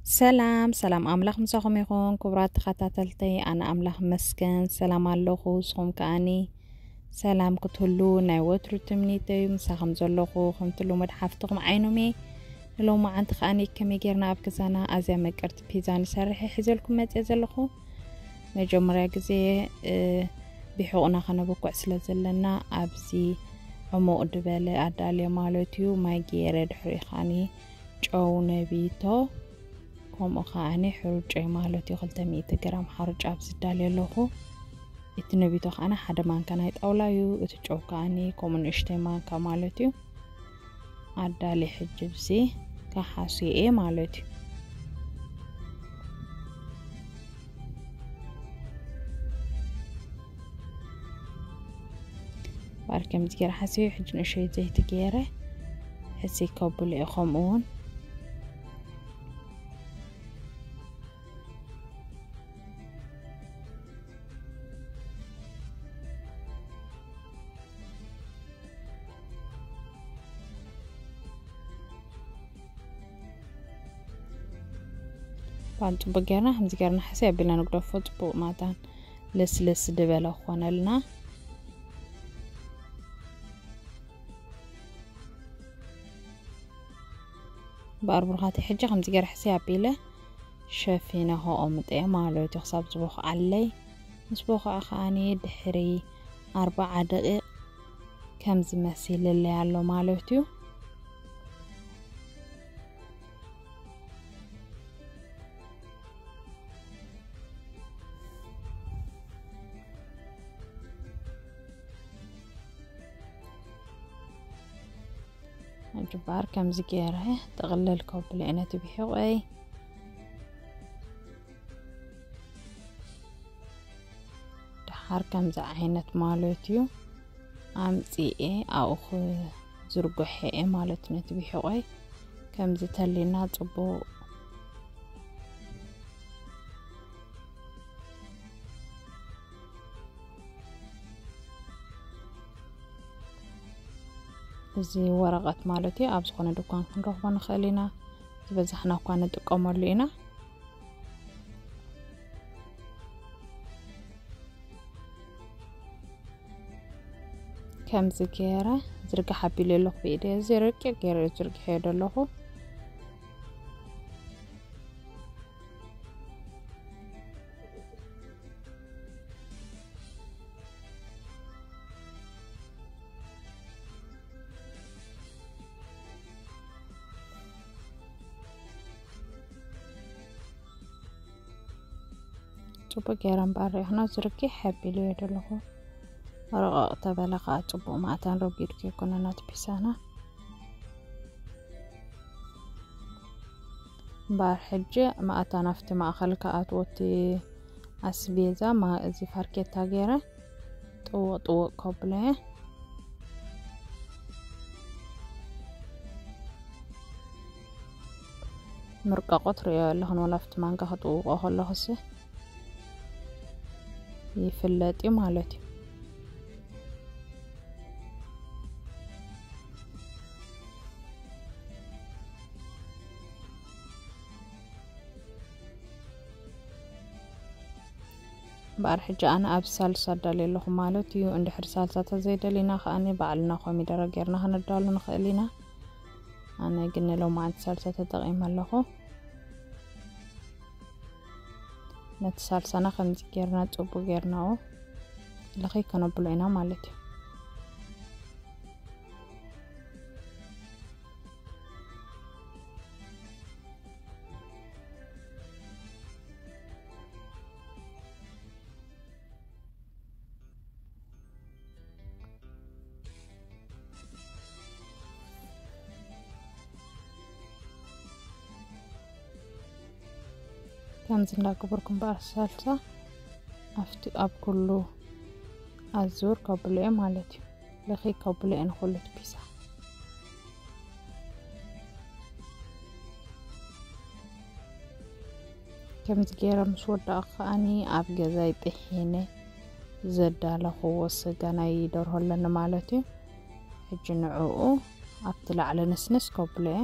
ሰላም ሰላም፣ ኣምላኽ ምሳኹም ይኹን። ክቡራት ተኸታተልተይ፣ ኣነ ኣምላኽ መስገን ሰላም ኣለኹ። ንስኹም ከኣኒ ሰላም ክትህሉ ናይ ወትሩ ትምኒተይ። ምሳኹም ዘለኹ ከምቲ ልሙድ ሓፍትኹም ዓይኖም እየ። ንሎማዓንቲ ከኣኒ ከመይ ጌርና ኣብ ገዛና ኣዝያ ምቅርቲ ፒዛ ንሰርሕ ሒዘልኩም መፅየ ዘለኹ። መጀመርያ ግዜ ብሕቑና ከነበኩዕ ስለ ዘለና ኣብዚ ዕሙቕ ዝበለ ኣዳልየ ማለት እዩ። ማይ ገይረ ድሕሪ ከኣኒ ጨው ነቢቶ፣ ከምኡ ከኣኒ ሕሩጨይ ማለት እዩ። ክልተ ሚእቲ ግራም ሓሩጭ ኣብዚ ኣዳልየ ኣለኹ። እቲ ነቢቶ ከኣኒ ሓደ ማንካ ናይ ጣውላ እዩ። እቲ ጨው ከኣኒ ከምኡ ንእሽተይ ማንካ ማለት እዩ። ኣዳሊ ሕጂ ብዚ ከሓስየ ማለት እዩ። ባር ከምዚ ገይረ ሓስየ። ሕጂ ንእሸይ ዘይቲ ገይረ ሕስይ ከብሎ እየ። ከምኡ እውን ባን ፅቡቅ ጌርና ከምዚ ጌርና ሕስይ ኣቢልና ንግደፎ። ፅቡቅ ማታን ልስልስ ዝበለ ክኾነልና። በኣር ብሩኻተይ ሕጂ ከምዚ ገይረ ሕስይ ኣቢለ ሸፊነ ከቐምጠ ማለት እዩ፣ ክሳብ ዝበኹዓለይ። ምስ በኹዐ ከኣኒ ድሕሪ ኣርብዓ ደቂቕ ከምዚ መሲልለይ ኣሎ ማለት እዩ። ሕጂ ባር ከምዚ ገይረ ጥቕልል ከብሎ እየ ነቲ ብሒቆይ። ደሓር ከምዚ ዓይነት ማለት እዩ ኣምፂኤ ኣብኡ ክዝርግሖ እየ ማለት እዩ። ነቲ ብሒቆይ ከምዚ ተሊና ፅቡቅ እዚ ወረቐት ማለት እዩ ኣብ ዝኾነ ድኳን ክንረኽቦ ንኽእል ኢና። ዝበዛሕና እኳ ንጥቀመሉ ኢና። ከምዚ ገይረ ዝርግሕ ኣቢለ ኣለኹ ብኢደ። እዚ ረቂቕ ገይረ ዝርግሐዮ ዘለኹ። ጽቡቅ ገይረ እምበኣር ርኢኽና ዝርግሕ ኣቢለዮ ዘለኹ። ረቐቕ ተበለ ኸኣ ጽቡቅ ማእታን ረጒድ ከይኮነ ናቲ ፒሳና። እምበኣር ሕጂ ማእታን ኣብቲ ማእኸል ክኣትዎ እቲ ኣስቤዛ ማ-፣ እዚ ፋርኬታ ገይረ ጥውቕ ጥውቕ ከብሎ እየ። ምርቃቖ ትርእዮ ኣለኽን፣ ወላ ኣብቲ ማንካ ክጥውቖ ከለኹሲ ይፍለጥ እዩ ማለት እዩ። እምበኣር ሕጂ ኣነ ኣብ ሳልሳ ኣዳልየ ኣለኹ ማለት እዩ። እንድሕር ሳልሳ ተዘይደሊና ከኣኒ ባዕልና ኮሚደረ ጌርና ከነዳሉ ንኽእል ኢና። ኣነ ግን ንሎማዓንቲ ሳልሳ ተጠቒመ ኣለኹ። ነቲ ሳልሳና ከምዚ ጌርና ጽቡቅ ጌርናኦ ልኸይ ከነብሎ ኢና ማለት እዩ። ከምዚ እንዳገበርኩም በኣር ሳልሳ ኣብቲ ኣብ ኩሉ ኣዝውር ከብሎ እየ ማለት እዩ። ልኸይ ከብሎ እየ ንኹሉ እቲ ፒዛ። ከምዚ ገይረ ምስ ወዳእኩ ከኣኒ ኣብ ገዛይ ጥሒነ ዘዳለኽዎ ስጋ ናይ ደርሆ ኣለኒ ማለት እዩ። ሕጂ ንዕኡ ኣብቲ ላዕሊ ንስንስ ከብሎ እየ።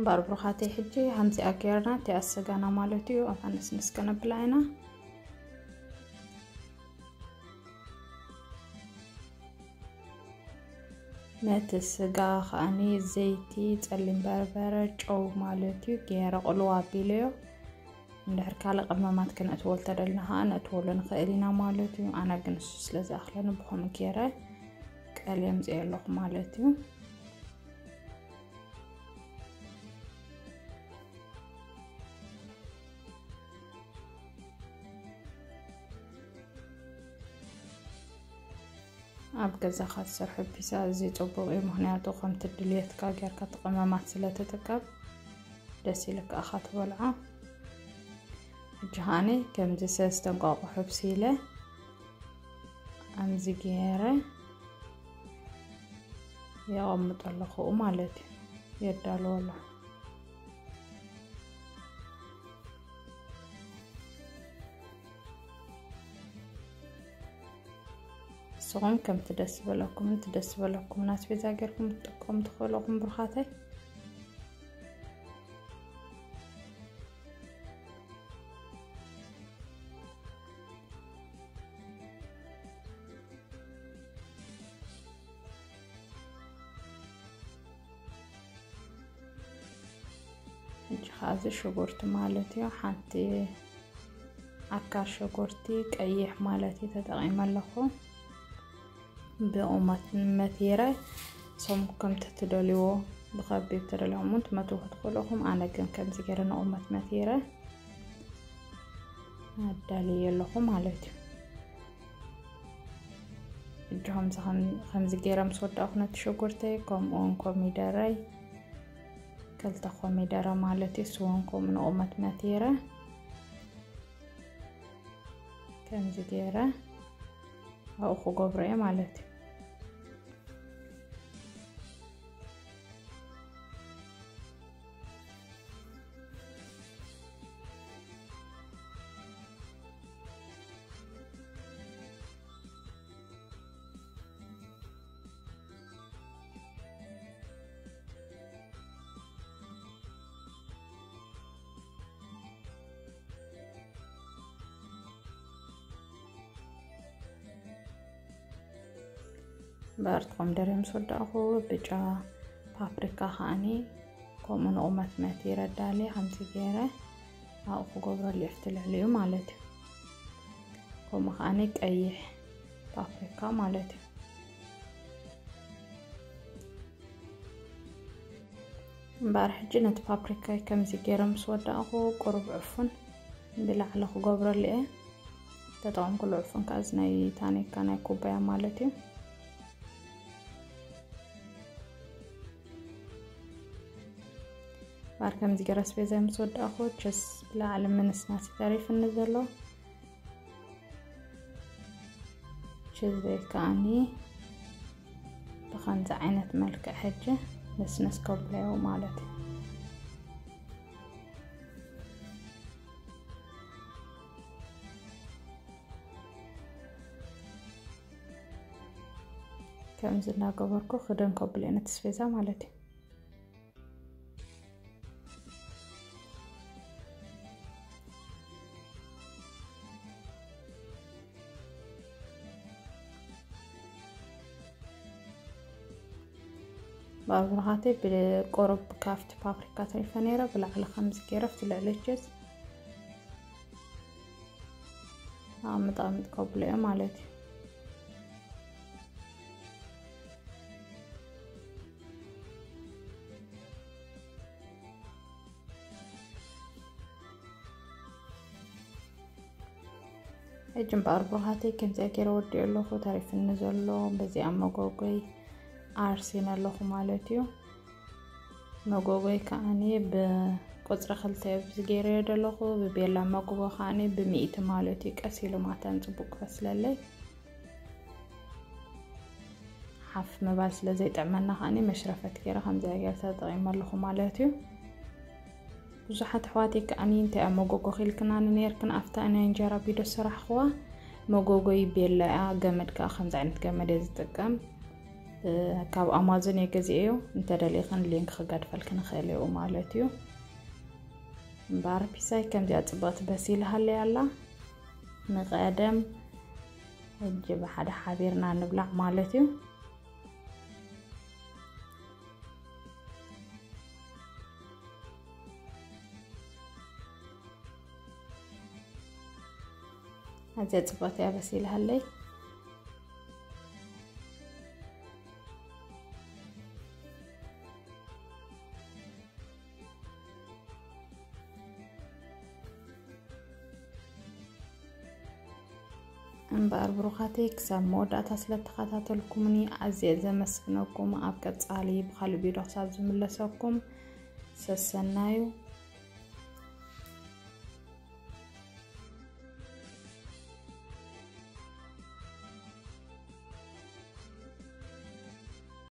እምበኣር ብሩኻተይ፣ ሕጂ ከምዚኣ ጌርና እቲኣ ስጋና ማለት እዩ ኣብ ሕንስንስ ከነብላ ኢና። ነቲ ስጋ ከኣኒ ዘይቲ፣ ጸሊም በርበረ፣ ጨው ማለት እዩ ገይረ ቅልው ኣቢለዮ። እንድሕር ካልእ ቀመማት ክነእትወሉ ተደልና ከኣ ነእትወሉ ንኽእል ኢና ማለት እዩ። ኣነ ግን እሱ ስለ ዝኣኽለኒ ብኸምኡ ገይረ ቀልየ ኣምጽኤ ኣለኹ ማለት እዩ። ኣብ ገዛኻ ትሰርሖ ፒዛ እዚ ጽቡቕ እዩ፣ ምኽንያቱ ከምቲ ድልየትካ ጌርካ እቲ ቀመማት ስለ ትጥቀም ደስ ኢልካ ኢኻ ትበልዖ። ሕጂ ኸኣኒ ከምዚ ሰለስተ እንቋቑሖ ኣብሲለ ከምዚ ገይረ የቐምጦ ኣለኹ ማለት እዩ፣ የዳልዎ ኣለኹ። ንስኹም ከምቲ ደስ ዝበለኩምን እቲ ደስ ዝበለኩምን ኣስቤዛ ጌርኩም ክትጥቀሙ ትኽእሉ ኢኹም ብሩኻተይ። ሕጂ ኸኣ እዚ ሽጉርቲ ማለት እዩ፣ ሓንቲ ኣካል ሽጉርቲ ቀይሕ ማለት እዩ ተጠቒመ ኣለኹ። ብቑመት መቲረ፣ ንስኹም ከምቲ ትደልይዎ ብኸቢብ ተደሊኹም እውን ትመትዎ ክትኽእሉ ኢኹም። ኣነ ግን ከምዚ ገይረ ንቑመት መቲረ ኣዳልየ ኣለኹ ማለት እዩ። ሕጂ ከምዚ ከም-፣ ከምዚ ገይረ ምስ ወዳእኩ ነቲ ሽጉርተይ ከምኡ እውን ኮሚደረይ፣ ክልተ ኮሚደረ ማለት እዩ፣ ንሱ እውን ከምኡ ንቑመት መቲረ ከምዚ ገይረ ኣብኡ ክገብሮ እየ ማለት እዩ። እምበኣር እቲ ኮሚደረ ምስ ወዳእኹ፣ ብጫ ፓፕሪካ ከኣኒ ከምኡ ንቑመት መቲረ ኣዳልየ ከምዚ ገይረ ኣብኡ ክገብረሉ እየ፣ ኣብቲ ልዕሊኡ ማለት እዩ። ከምኡ ከኣኒ ቀይሕ ፓፕሪካ ማለት እዩ። እምበኣር ሕጂ ነቲ ፓፕሪካይ ከምዚ ገይረ ምስ ወዳእኹ፣ ቁሩብ ዕፉን ብላዕሊ ክገብረሉ እየ። ተጠቐምኩሉ ዕፉን ከኣ እዚ ናይ ታኒካ ናይ ኩባያ ማለት እዩ። እምበኣር ከምዚ ገይረ ኣስቤዛይ ምስ ወዳእኹ፣ ችዝ ብላዕሊ ምንስናስ እዩ ተሪፍኒ ዘሎ። ችዝ ከኣኒ ብኸምዚ ዓይነት መልክዕ ሕጂ ነስነስ ከብለዮ ማለት እዩ። ከምዚ እናገበርኩ ክደን ከብሎ ነቲ ኣስቤዛ ማለት እዩ። እምበኣር ብሩኻተይ፣ ብቁሩብ ካብቲ ፓፕሪካ ተሪፈ ነይረ፣ ብላዕሊ ከምዚ ገይረ ኣብቲ ልዕሊ ችዝ ኣቕምጥ ኣቕምጥ ከብሎ እየ ማለት እዩ። ሕጂ እምበኣር ብሩኻተይ፣ ከምዚኣ ገይረ ወዲኦ ኣለኹ። ተሪፍኒ ዘሎ በዚኣ መጎጎይ ኣርሲነ ኣለኹ ማለት እዩ። መጎጎይ ከኣኒ ብቁጽሪ ክልተ ኣብዚ ገይረዮ ዘለኹ፣ ብቤላ መጎጎ ከኣኒ ብሚእቲ ማለት እዩ። ቀስ ኢሉ ማታን ጽቡቕ ክበስለለይ። ሓፍ ምባል ስለ ዘይጥዕመና ከኣኒ መሽረፈት ገይረ ከምዚኣ ገይረ ተጠቒመ ኣለኹ ማለት እዩ። ብዙሓት ኣሕዋተይ ከኣኒ እንታይ ኣብ መጎጎ ኺልክናኒ ነይርክን ኣብታ ናይ እንጀራ ቪድዮ ዝሰራሕኽዋ መጎጎይ ቤላ እያ፣ ገመድ ከኣ ከምዚ ዓይነት ገመድ እየ ዝጥቀም። ካብ ኣማዞን እየ ገዚኤዮ። እንተደሊኽን ሊንክ ክገድፈልክን እኽእል እየ ማለት እዩ። እምበኣር ፒሳይ ከምዚኣ ጽብቕቲ በሲላ ሃለይ ኣላ። ንቐደም ሕጂ ብሓደ ሓቢርና ንብላዕ ማለት እዩ። ኣዝያ ጽብቕቲ እያ በሲላ ሃለይ። እምበኣር ብሩኻተይ ክሳብ መወዳእታ ስለ እተኸታተልኩምኒ ኣዝየ ዘመስግነኩም። ኣብ ቀጻሊ ብኻልእ ቪድዮ ክሳብ ዝምለሰኩም ሰሰናዩ።